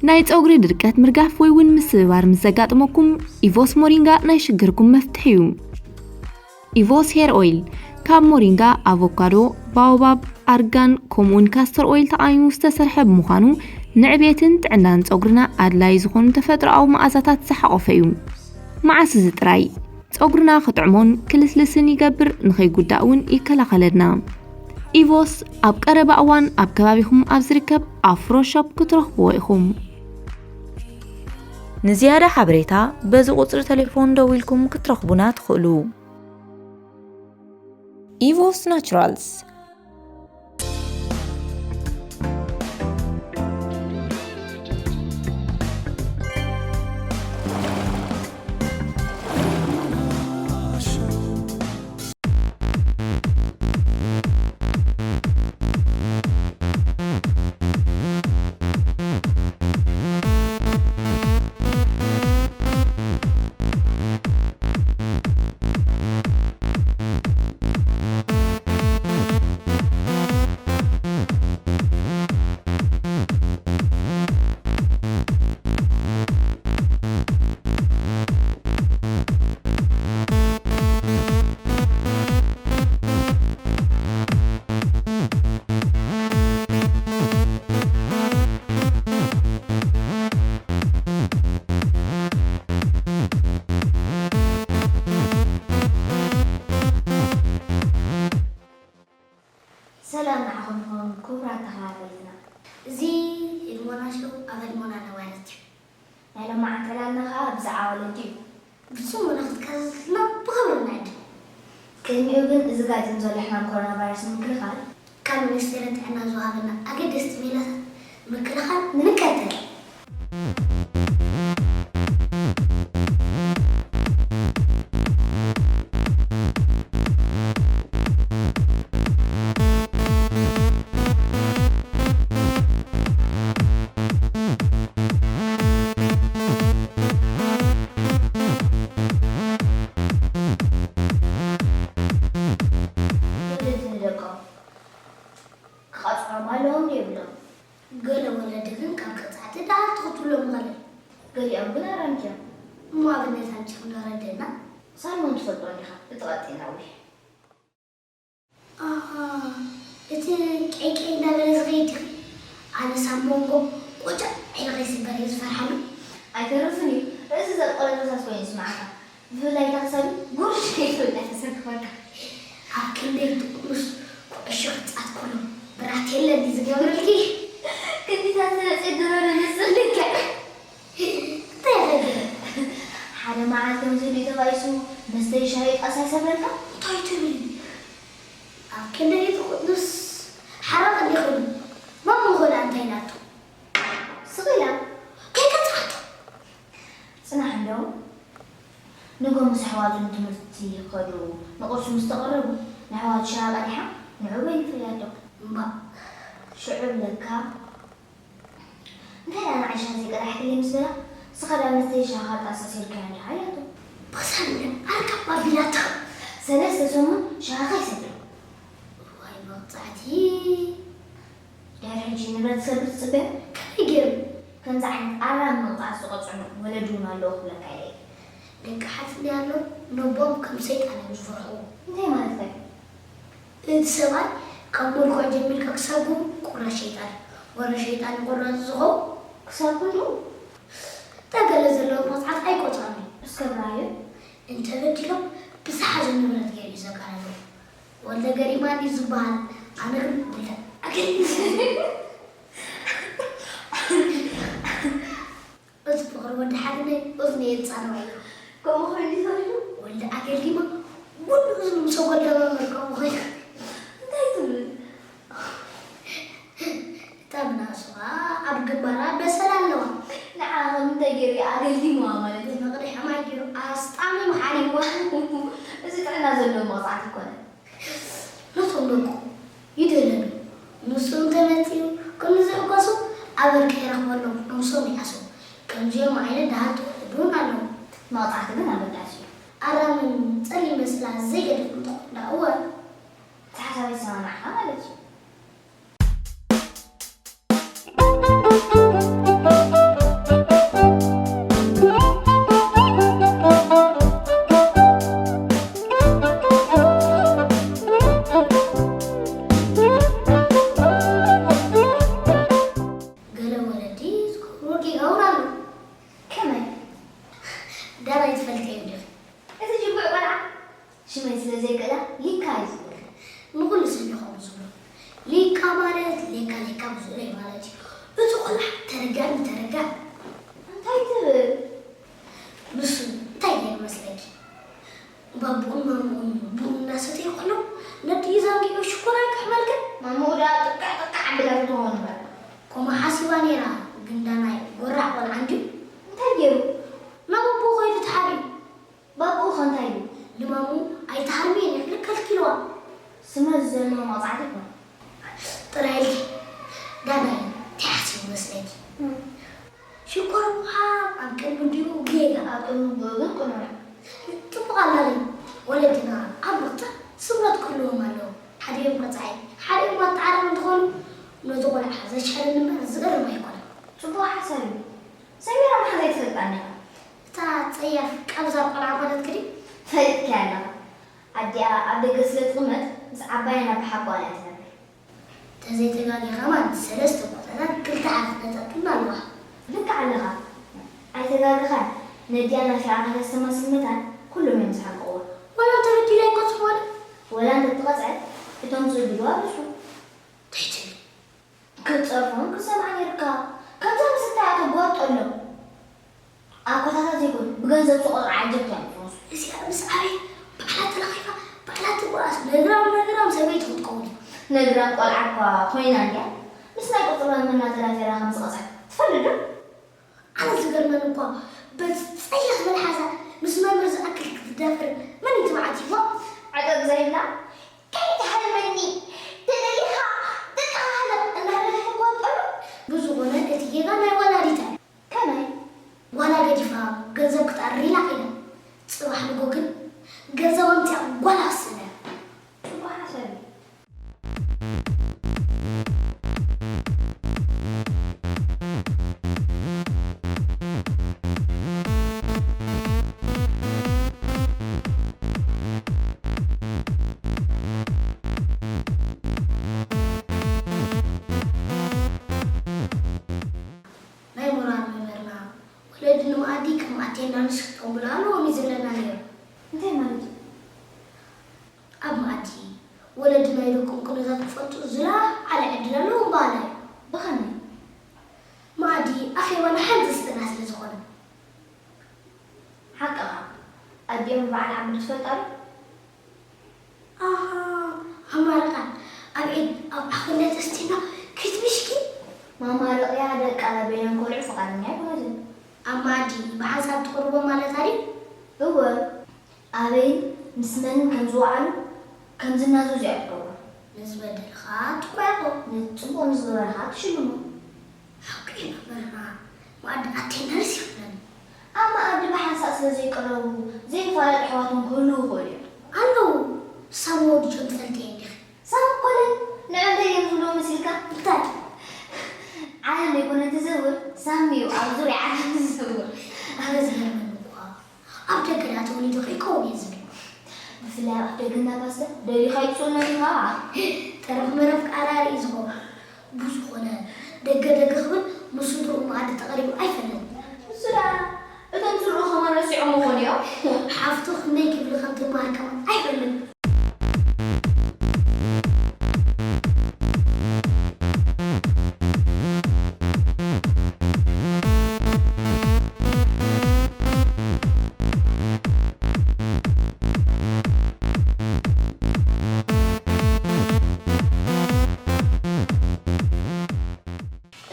ናይ ጸጉሪ ድርቀት ምርጋፍ ወይ እውን ምስብባር ምስ ዘጋጥመኩም፣ ኢቮስ ሞሪንጋ ናይ ሽግርኩም መፍትሒ እዩ። ኢቮስ ሄር ኦይል ካብ ሞሪንጋ፣ ኣቮካዶ፣ ባኦባብ፣ ኣርጋን ከምኡውን ካስተር ኦይል ተቓሚሙ ዝተሰርሐ ብምዃኑ፣ ንዕቤትን ጥዕናን ጸጉርና ኣድላዪ ዝኾኑ ተፈጥሮኣዊ መኣዛታት ዝሓቖፈ እዩ። መዓስ እዚ ጥራይ ጸጉርና ክጥዕሞን ክልስልስን ይገብር፣ ንኸይጉዳእ እውን ይከላኸለልና። ኢቮስ ኣብ ቀረባ እዋን ኣብ ከባቢኹም ኣብ ዝርከብ ኣፍሮ ሾፕ ክትረኽብዎ ኢኹም። ንዝያዳ ሓበሬታ በዚ ቁጽሪ ቴሌፎን ደዊልኩም ክትረኽቡና ትኽእሉ። ኢቮስ ናቹራልስ። ሰላም ንዓኹም ይኹን ክቡራት ተኸታተልትና። እዚ ህድሞና ሾው ኣብ ህድሞና ነዋርት እዩ። ናይ ሎማዓንቲ ዕላልና ኸኣ ብዛዕባ ወለዲ እዩ። ብጽሞና ክትከታተሉና ብኽብሪ ንዕድም። ቅድሚኡ ግን እዚ ጋጢም ዘሎ ሕማም ኮሮና ቫይረስ ንምክልኻል ካብ ሚኒስቴር ጥዕና ዝወሃበና ኣገደስቲ ሜላታት ምክልኻል ንከተል። ወለዲ ንደቆም ክቐጽዖም ኣለዎም የብሎም። ገለ ወለዲ ግን ካብ ቀጻዕቲ ደሓርቲ ክትብሎም ምኸለል። ገሊኦም ግን ኣራምቲ እዮም። እሞ ኣብነት ኣምጺኹም ዶ ረድእና? ሳልሞን ትፈልጦ እንዲኻ፣ እቲ ቀጢን ነዊሕ። ኣሃ፣ እቲ ቀይቀይ እናበለ ዝኸይድ ዲኺ? ኣነስ ኣብ መንጎ ቆጫዕ ኢለ ከይስበር እየ ዝፈርሓሉ። ኣይተርፍን እዩ። ርእሲ ዘጥቆለ ፈሳስ ኮይኑ ይስምዓካ። ብፍላይ እታ ክሳዱ ጉርሽ ከይትብል እያ ተሰክፈካ። ኣብ ክንደይ ጥቕምስ ኩዕሾ ክጻወት ከሎ ብራቴለ እንዲ ዝገብረልኪ። ክንዲታት ተነጺ ድሮ ንመስል። ልክዕ። እንታይ ይኸይድ? ሓደ መዓልቲ ከምዚ ኢሉ ተባኢሱ መስተይ ሻሂ ጣሳ ይሰብረልካ። እንታይ ትብል? ኣብ ክንደይ ጥቕምስ ሓራቕ እንዲ ኸሉ። ማማ ኾላ እንታይ ናቱ? ስቕ ኢላ ከይቀጽዓቶ። ጽናሕ እንዶ፣ ንጎ ምስ ኣሕዋቱ ንትምህርቲ ይኸዱ፣ ንቁርሲ ምስ ተቐረቡ፣ ንኣሕዋቱ ሻሂ ቀዲሓ፣ ንዑ በይ ንፍርያቶ። እምባእ። ሽዑ እብለካ፣ እንታይ ደኣ ንዓይ ሻሂ ዘይቀዳሕክለይ ምስ በላ፣ ንስኻ ደኣ መስተይ ሻሂ ካብ ጣሳ ሰይርካዮ እንዲኻ ኢላቶ። በሳለ ኣርካብ ኣቢላታ። ሰለስተ ሰሙን ሻሂ ከይሰትየ። እዋይ መቕጻዕቲ። ድሕሪ ሕጂ ንብረት ክሰብር ትጽበዮ? ከመይ ገይሩ? ከምዚ ዓይነት ኣራሚ መቕጻዕቲ ዝቐጽዑ ወለዲ እውን ኣለዉ ክብለካ እየ። ደቂ ሓትኒ ኣለዉ፣ ነቦም ከም ሰይጣን እዮም ዝፈርሕዎ። እንታይ ማለትካ እዩ? እቲ ሰብኣይ ካብ መልክዑ ጀሚርካ ክሳብ ግብሩ ቁራሽ ሸይጣን እዩ። ወረ ሸይጣን ቁራሽ ዝኸውን ክሳብ ክንድኡ? እታ ገለ ዘለዎ መቕጻዕቲ ኣይቆጽሮን እዩ። እስከ ብራዩ? እንተበዲሎም ብዝሓዞ ንብረት ገይሩ እዩ ዘቃልሎም። ወልደ ገሪማ እንድዩ ዝበሃል። ኣነ ግን ወልደ ኣገሪማ። እዚ ፍቕሪ ወዲ ሓትነይ እዝነይ የጻንዖ እዩ። ከምኡ ኮይኑ ድዩ ተወሊዱ? ወልደ ኣገልጊማ ጉድ እዝኑ ምስ ኣጎልደመ መርቀቡ ኮይኑ። እንታይ ትብል? እታ ምናሱ ኸኣ ኣብ ግንባራ በሰላ ኣለዋ። ንዓ ከም እንታይ ገይሩ እዩ ኣገልጊምዋ ማለት እዩ? ብፍቕሪ ሕማይ ገይሩ ኣስጣሚሙ ሓሪምዋ። እዚ ጥዕና ዘለዎ መቕጻዕቲ ኣይኮነን። ነቶም ደቁ ይደለሉ። ንሱ እንተመጺኡ ክንዲ ዝሕጎሱ ኣበር ከይረኽበሎም ነብሶም ይሕስዉ። ከምዚኦም ዓይነት ደሃልቲ ወለዲ እውን ኣለዉ። መቕጻዕቲ ግን ኣገዳሲ እዩ። ኣራምን ጸሊም በስላ ዘይገድፍ እንተኾይኑ ደኣ እወ። እቲ ሓሳብ ይሰማማዕካ ማለት እዩ። ሽመይ ስለ ዘይክእላ ሊካ እዩ ዝብለካ። ንኹሉ ሰብ እዩ ከምኡ ዝብሎ። ሊካ ማለት ሌካ ሌካ ብዙሕ እዩ ማለት እዩ። እቲ ቆልዓ ተረጋሚ ተረጋሚ። እንታይ ትብል? ንሱ እንታይ ገይሩ መስለኪ? ባቡኡን ማሙኡን ቡን እናሰተዩ ከለዉ ነዲኡ ዛንጊዑ ሽኮር ኣይክሕመልክን? ማሙኡ ደኣ ጥቅዕ ጥቅዕ ኣቢላ ትኾን እምበር። ከምኡ ሓሲባ ነይራ፣ ግን ዳናይ ጎራዕ ቆልዓ እንድዩ። እንታይ ገይሩ? ናብ ኣቦኡ ከይዱ ተሓቢኡ። ባቡኡ ኸ እንታይ ኢሉ? ንማሙ ኣይትሃርምየን ኢሉ ከልኪልዋ። ስምረት ዘለዎ መቕጻዕቲ ይኾን። ጥራይ ኢልኪ ዳናይ እንታይ ሓሲቡ መስለኪ? እም። ሽኮር ምዃን ኣብ ቅድሚ ኣዲኡ ጌጋ። ኣብ ቅድሚ ኣቦኡ ግን ቅኑዕ። ጽቡቕ ኣለኺ። ወለድና ኣብ ምቕጻዕ ስምረት ክህልዎም ኣለዎ። ሓዲኦም ቀጻዒ፣ ሓዲኦም ኣተዓራቒ እንተኾኑ ነዚ ቆልዓ ዘሽሕልን እምበር ዝእርም ኣይኮነን። ጽቡቕ ሓሳብ እዩ። ሰሚራ መሓዛ ኣይትፈልጣን ኢኻ። እታ ጸያፍ ቀብዛር ቆልዓ ማለት ክዲ? ፈሊጥኪ ኣለኻ። ኣዲኣ ኣብ ደገ ስለ ትቕመጥ ምስ ዓባያን ኣብ ሓቋን እያ ትነብር። ተዘይተጋግየ ከማን ሰለስተ ቦታታት ክልተ ዓርኪ ነጠብጥብና ኣለዋ። ልክዕ ኣለኻ። ኣይተጋገኻን። ነዲኣ ናፊቓ ከተስተማስል መታን ኩሎም እዮም ዝሓቅቕዋ። ወላ እንተበዲላ ኣይቆጽርዋን። ወላ እንተትቐጽዐት እቶም ዝእብድዋ ብዙሕ። እንታይ ትብል? ክትጸርፎን ክትሰምዓ ነይርካ። ከምዛ ምስ እንታይ ኣተጓርጠሎም። ኣኮታታት ዘይኮኑ፣ ብገንዘብ ዝቆጽሩ ዓጀብታ እዮም ዝመስሉ። እዚኣ ምስ ኣበይ ባዕላ ተለኺፋ፣ ባዕላ ትጓዓዝ፣ ነግራም ነግራም ሰበይቲ ክትከውን እያ። ነግራም ቆልዓ እኳ ኮይና እንድያ። ምስ ናይ ቁጽሪ መምህርና ተዳፊራ ከም ዝቐጽዐት ትፈልጥ ዶ? ኣነ ዝገርመኒ እኳ፣ በቲ ጸያፍ መልሓሳ ምስ መምህር ዝኣክል ክትዳፈር መን እዩ ትብዓት ይህቦ? ዕጥቂ ዘይብላ፣ ከይትሃርመኒ፣ ተደሊኻ ደቅኻ ሃለቕ እናበለት ትጓንጠሉ። ብዝኾነ እቲ ጌጋ ናይ ወላዲታ እዩ። ከመይ? ጓላ ገዲፋ ገንዘብ ክትኣሪ ኢላ ከይዳ። ጽባሕ ንጎ ግን ገንዘብ ኣምጺኣ ጓላ ክትስእና እያ። ጽቡቕ ሓሳብ እዩ። ናይ ሞራል መምህርና፣ ወለዲ ንመኣዲ ከም ኣቴንዳንስ ክጠውሉ ኣለዎም እዩ ዝብለና ነይሩ። እንታይ ማለት እዩ? ኣብ መኣዲ ወለዲ ናይ ደቆም ኩነታት ክፈልጡ ዝለዓለ ዕድል ኣለዎም በሃላይ። ብኸመይ? መኣዲ ኣኼባ ንሓንቲ ስድራ ስለ ዝኾነ። ሓቅኻ። ኣዲኦም ብበዓል ዓምዲ ትፈልጣ ዶ? ኣሃ፣ ኣማርቃ ኣብ ኢድ ኣብ ዓኹንዳ ተስቲና ክትብሽኪ። ማማ ርቕያ ደቃ በይነን ከልዑ ፍቓደኛ ኣይኮነትን። ኣብ መኣዲ ብሓንሳብ ትቕርቦ ማለታ ድዩ? እወ፣ ኣበይን ምስ መንን ከም ዝወዓሉ ከም ዝናዘዙ እያ ትገብሮ። ንዝበደልኻ ትኳያኾ። ንጽቡቕ ንዝገበርኻ ትሽልሞ። ሓቂ መምህርና፣ መኣዲ ኣቴና ደስ ይብለኒ። ኣብ መኣዲ ብሓንሳእ ስለ ዘይቀረቡ ዘይፋለጡ ኣሕዋቶም ክህልዉ ይኽእሉ እዮም። ኣለዉ። ሳም ወዲ ጆን ትፈልጥዮ እንዲኺ? ሳም ኮለን ንዕንተ እዮም ዝብልዎ መሲልካ? እንታይ? ዓለም ዘይኮነ ትዘውር፣ ሳሚ እዩ ኣብ ዙርያ ዓለም ዝዘውር። ኣነ ዝገርመኒ እኳ፣ ኣብ ደገ ደኣ ተወሊዱ ከይከውን እየ ዝብል። ብፍላይ ኣብ ኣፍ ደገ እንዳ ፓስታ ደሊኻ ኣይትስእኖን ኢኻ። ጠረፍ መረፍ ቃራሪ እዩ ዝኸውን። ብዝኾነ፣ ደገ ደገ ክብል ምስ ስድርኡ መኣዲ ተቐሪቡ ኣይፈልጥን። ንሱ ደኣ እቶም ስድርኡ ከማን ረሲዖሞ ኾን እዮም። ሓፍቱ ክንደይ ክብል ከም ትመሃር ከማን ኣይፈልጥን።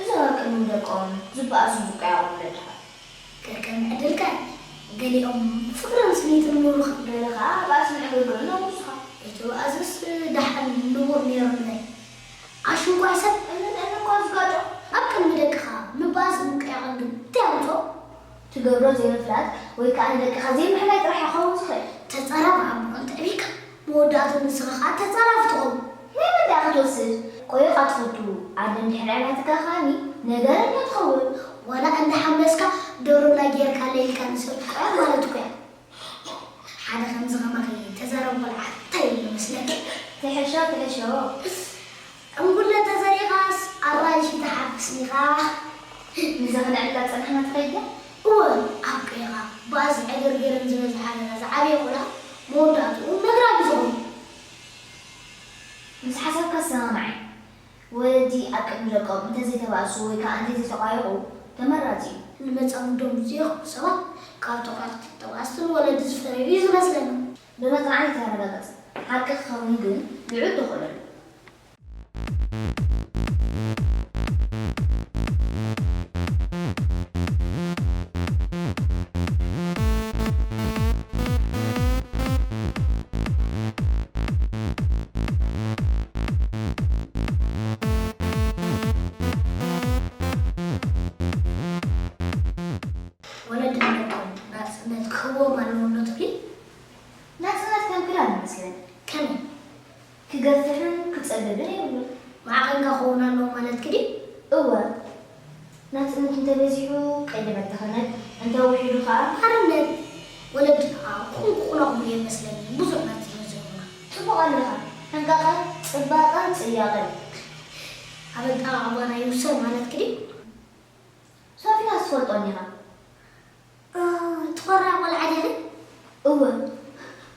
እዞም ኣብ ቅድሚ ደቆም ዝበኣሱ ዝቀያየሩ ወለድኻ፣ ከከም ዕድልካ፣ ገሊኦም ፍቕርን ስኒትን ምሩኻ። ገለ ኸኣ ባእስን ዕግርግርን ነጉስኻ። እቲ ባእስስ ደሓን ንቡር ነይሩ እምበር፣ ኣሽንኳይ ሰብ እንን እንን እኳ ዝጋጮ። ኣብ ቅድሚ ደቅኻ ምባእስ ምቅያቕን ግን እንታይ ኣምጽኦ? ትገብሮ ዘይምፍላጥ ወይ ከኣ ንደቅኻ ዘይምሕላይ ጥራሕ እዩ ክኸውን ዝኽእል። ተጻራሪ ኣቦ እንተዕቢካ፣ መወዳእትኡ ንስኻ ኸኣ ተጻራፊ ትኸውን። ናይ መን ደኣ ክትወስድ? ቆይቓ ትፈቱ። ኣደ እንድሕር ኣዕቢያትካ ከኣኒ ነገረኛ ትኸውን። ዋላ እንዳሓመስካ ደሮና ጌርካለይ ኢልካ ንሰብ ትቆያ ማለት እኮ እያ። ሓደ ከምዚ ከማኺ ተዛረብ ቆልዓ እንታይ ይብሎ መስለኪ? ትሕሾ፣ ትሕሾ። ዕንጉለ ተዘሪእኻስ ኣራንሺ ትሓፍስ ኢኻ። ንዘኽንዕላ ጸኒሕና ትኸይድ ድያ? እወ፣ ኣብ ቀይኻ ባእሲ ዕግርግርን ዝበዝሖ ሓደጋ ዝዓበየ ቆልዓ መወዳእትኡ ሰማማዒ። ወለዲ ኣብ ቅድሚ ደቆም እንተዘይተባእሱ ወይ ከኣ እንተዘይተቋየቑ ተመራጺ እዩ። ንመጻምዶም ዘይኽእሉ ሰባት ካብ ተቋየቕቲ ተባእስትን ወለዲ ዝፈርዩ እዩ ዝመስለኒ። ብመጽናዕቲ ተረጋገጸ ሓቂ ክኸውን ግን ልዑል ተኽእሎ ኣሎ። ወለዲ ንደቆም ናጽነት ክህብዎም ኣለዎም ዶ ትብሊ? ናጽነት ከም ክዳን ይመስለኒ። ከመይ? ክገፍሕን ክጸብብን የብሉን። ማዕቐንካ ክኸውን ኣለዎ ማለትኪ ድዩ? እወ። ናጽነት እንተበዚሑ ቀይዲ መታኸነት፣ እንተውሒዱ ከኣ ሓርነት። ወለድና ከምኡ ክኾኑ ክብሉ የመስለኒ፣ ብዙሕ ናጽነት ዘይብሉና። ጽቡቕ ኣለኻ። ጥንቃቐን ጽባቐን ጽያቐን። ኣብ ኣጠቓቕማና ይውሰን ማለትኪ ድዩ? ሶፊናስ ትፈልጦ ዲኻ? እ፣ ትኾርያ ቆልዓ ዲኺ? እወ፣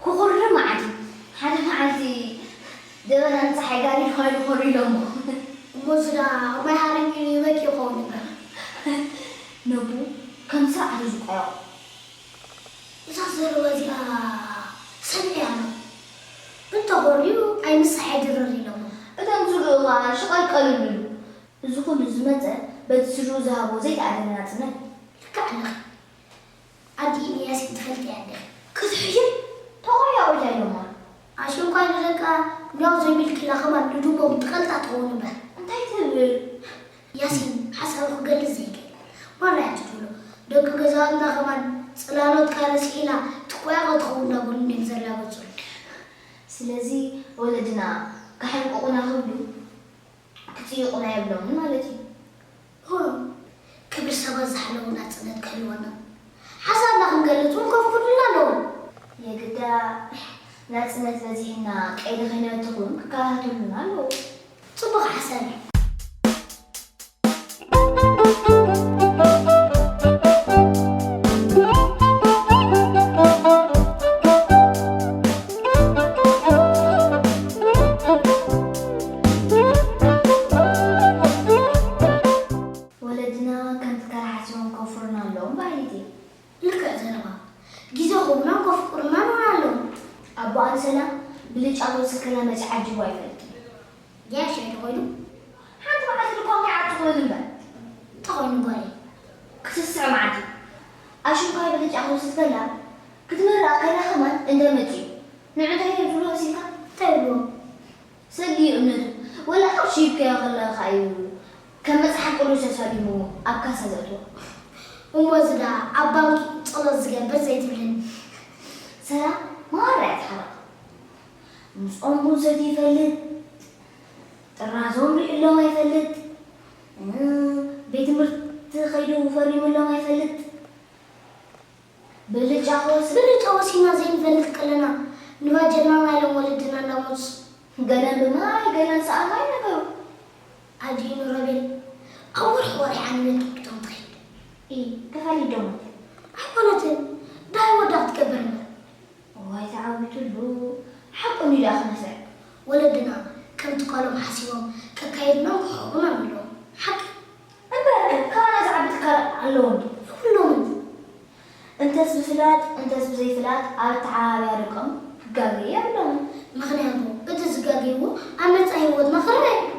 ክኹሪ መዓት እዩ። ሓደ መዓልቲ ጀበናን ጸሓይ ጋሪድ ኮይኑ ኮሩ ኢሎሞ። እሞ እዚ ደኣ ማይ ሃረኝ ይበኪ ይኸውን እምበር። ነቡ ከም ስርዓቱ ዝቆየቑ። እዛ ዘረባ እዚኣ ሰሚዐያ ኣሎ። እንተኾርዩ ኣይምሳሕ ኣይድረር ኢሎሞ። እቶም ስድርኡ ኸኣ ሽቐልቀል ይብልሉ። እዚ ኹሉ ዝመጸ በቲ ስድርኡ ዝሃቦ ዘይተኣደነ ናጽነት እዩ። ልክዕ ኣለኺ። ኣዲኢን ያሲን ትፈልጥያ እንዲኺ? ክትሕሺ? ተቆያቑ እንታይ ኢሎማ? ኣሸንኳይ ንደቃ ሚያው ዘይብልኪላ ከማን ንድሞም ትቐልጣ ትኸውን እምበር። እንታይ ትብል? ያሲን ሓሳቡ ክገልጽ ዘይክእል። ማራ እያ ትድሎ። ደቂ ገዛውትና ከማን ጽላሎትካ ረሲዕላ ትቆያቐ ትኸውን እናበሉ እንድዮም ዘላገጹ። ስለዚ ወለድና ከሕንቅቑና ክብሉ ክጽይቑና የብሎምን ማለት እዩ። እወ፣ ክብሪ ሰባት ዝሓለወ ናጽነት ክህልወና፣ ሓሳብና ክንገልጽ እውን ከፍቅዱልና ኣለዎም። የግዳ ናጽነት በዚሕና ቀይዲ ከይነብትኽ እውን ክከታተሉና ኣለዎም። ጽቡቕ ሓሳብ እዩ። ወለድና ከም ትካል ሓሲቦም ከውፍሩና ኣለዎም በሃሊት እየ። ልክዕ ዘረባ። ግዜ ክህቡናን ከፍቅሩናን እውን ኣለዎም። ኣቦኣ ንሰላም ብልጫ ክወስድ ከላ መጺኡ ዓጂቡ ኣይፈልጥን። ገያሻይ ዶ ኮይኑ? ሓንቲ መዓልቲ ድኳን ከይዓጹ ክብል እምበር። እንታይ ኮይኑ ጓለይ? ክትስዕ መዓልቲ ኣሽንኳይ ብልጫ ክወስድ ከላ ክትምረቕ ከላ ከማን እንተ መጺኡ ንዑ እንታይ እዮም ዝብሉ መሲልካ? እንታይ ይብልዎ? ሰልዩ እምነቱ ወላ ካብ ሽይብካዮ ከለኻ እዩ ከም መጽሓፍ ቅዱስ ተሳሊሙ ኣብ ካሳ ዘእትዎ። እሞ እዚ ደኣ ኣብ ባንኪ ጸሎት ዝገብር ዘይትብለኒ? ሰላም ማራ እያ ትሓርቕ። ምስኦም ቡን ሰትዩ ይፈልጥ፣ ጥራዞም ሪኡሎም ኣይፈልጥ፣ እ፣ ቤት ትምህርቲ ከይዱ ፈሪሙሎም ኣይፈልጥ። ብልጫ ክወስድ ብልጫ ወሲድና ዘይንፈልጥ ከለና ንባጀልና ናይሎም ወለድና እንዳመፁ ገለን ብማይ ገለን ሰኣን ማይ ነገሩ። ኣዲኡ ንሮቤል ኣብ ወርሒ ወርሒ ዓንነት ትውድቶም ትኸይድ። ኢ፣ ተፋሊዶም። ኣይኮነትን፣ ዳይ ወዳ ክትገብር እምበር። እዋይ ተዓዊቱሉ፣ ሓቁ እንዲ ደኣ ክነፍዕ። ወለድና ከም ትካሎም ሓሲቦም ከካይዱናን ክሕቑናን ኣለዎም። ሓቂ። እምበርከ፣ ካባና ዝዓቢ ትካል ኣለዎም ድዩ? የብሎምን። እንተስ ብፍላጥ፣ እንተስ ብዘይፍላጥ ኣብ ኣተዓባብያ ደቆም ክጋገዩ የብሎምን። ምኽንያቱ፣ እቲ ዝጋገይዎ ኣብ መጻኢ ህይወትና ክረኣ እዩ።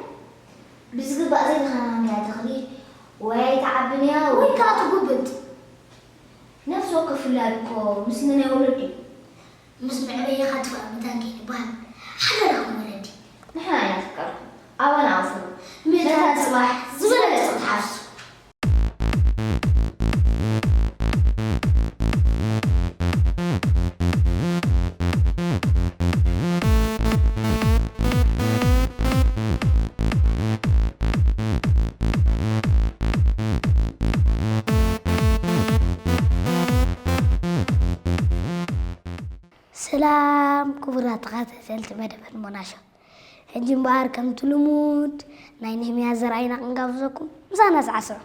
ብዝግባእ ዘይተኸናንያ ተኽሊ ወይ ኣይትዓብን እያ ወይ ወይ ከኣ ትጉብጥ። ነፍሲ ወከፍ ውላድ እኮ ምስሊ ናይ ወለዱ እዩ። ምስ መዕበይኻ ትፋእ መታን ከይንበሃል ሓደራኹም ወለዲ። ንሕና ኢና ኣፍቀርኩም፣ ኣባና ኣውፍሩ። መታን ጽባሕ ዝበለጸ ክትሓፍሱ። ሰላም ክቡራት ተኸታተልቲ መደበት ሞናሾ። ሕጂ እምበኣር ከምቲ ልሙድ ናይ ነህምያ ዘርኣይና ክንጋብዘኩም ምሳና ሰዓስዑ።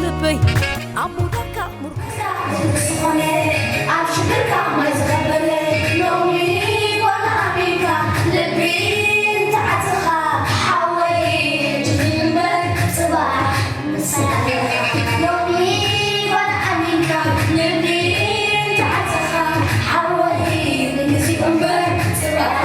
ልበይ ኣሙዳካ ምርኩሳ ዝኾነ ኣብ ሽግርካ ማይ ዝቐበለ ሎሚ ጓል ኣሜሪካ ልቢ እንተዓፅኻ ሓወይ ሕጂ እምበር ፅባሕ ምሳሌ ሎሚ ጓል ኣሜሪካ ልቢ እንተዓፅኻ ሓወይ ንግዚኡ እምበር ፅባሕ